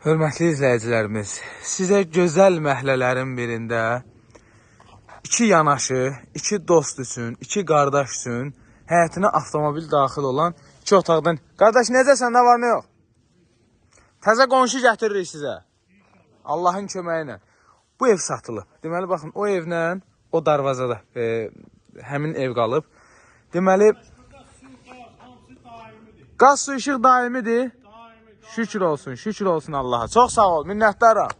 Hörmətli izləyicilərimiz, sizə gözəl məhlələrin birində iki yanaşı, iki dost üçün, iki qardaş üçün həyətinə avtomobil daxil olan iki otaqdan. Qardaş, necəsən, nə var, nə yox? Təzə qonşu gətiririk sizə. Allahın köməyi ilə. Bu ev satılıb. Deməli, baxın, o evlə o darvazada həmin ev qalıb. Deməli, qaz, su, işıq daimidir. Şükür olsun, şükür olsun Allaha. Çox sağ ol, minnətdaram.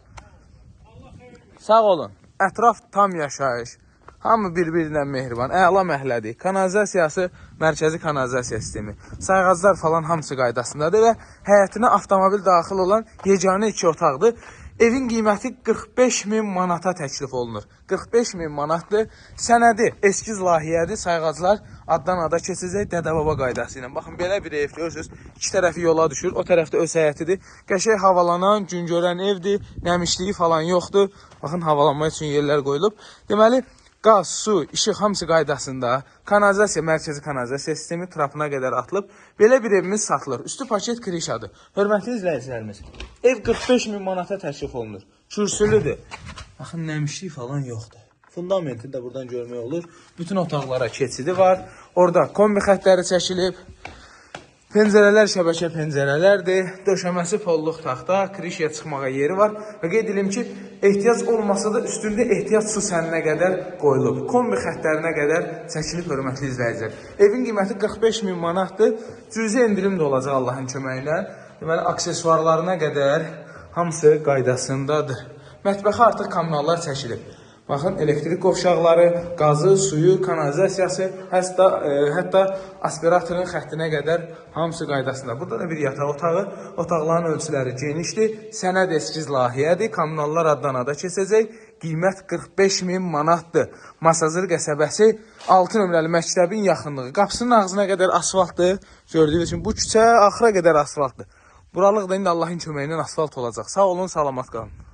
Sağ olun. Ətraf tam yaşayış. Hamı bir-birinə mehriban. Əla məhəllədir. Kanalizasiyası mərkəzi kanalizasiya sistemi. Sayğaclar falan hamısı qaydasındadır və həyətinə avtomobil daxil olan yeganə iki otaqdır. Evin qiyməti 45 min manata təklif olunur. 45 min manatdır. Sənədi eskiz layihədir. Sayğaclar addan ada keçəcək dədə-baba qaydası ilə. Baxın, belə bir ev görürsüz. İki tərəfi yola düşür. O tərəfdə öz həyətidir. Qəşəng havalanan, gün görən evdir. Nəmişliyi falan yoxdur. Baxın, havalanma üçün yerlər qoyulub. Deməli, qaz, su, işıq hamısı qaydasında. Kanalizasiya, mərkəzi kanalizasiya sistemi trapına qədər atılıb. Belə bir evimiz satılır. Üstü paket krişadır. Hörmətli izləyicilərimiz, ev 45 min manata təklif olunur. Kürsülüdür. Baxın, nəmişlik falan yoxdur. Fundamenti də buradan görmək olur. Bütün otaqlara keçidi var. Orada kombi xəttləri çəkilib. Pəncərələr şəbəkə pəncərələrdir. Döşəməsi polluq taxta, krişaya çıxmağa yeri var. Və qeyd edim ki, ehtiyac olmasa da üstündə ehtiyac su səninə qədər qoyulub. Kombi xəttlərinə qədər çəkilib, hörmətli izləyicilər. Evin qiyməti 45 min manatdır. Cüzi endirim də olacaq Allahın köməyi ilə. Deməli, aksesuarlarına qədər hamısı qaydasındadır. Mətbəxə artıq kommunallar çəkilib. Baxın, elektrik qovşaqları, qazı, suyu, kanalizasiyası, hətta aspiratorun xəttinə qədər hamısı qaydasında. Burada da bir yataq otağı, otaqların ölçüləri genişdir. Sənəd eskiz layihədir, kommunallar addan ada keçəcək. Qiymət 45 min manatdır. Masazır qəsəbəsi 6 nömrəli məktəbin yaxınlığı. Qapısının ağzına qədər asfaltdır. Gördüyünüz kimi bu küçə axıra qədər asfaltdır. Buralıq da indi Allahın köməyi ilə asfalt olacaq. Sağ olun, salamat qalın.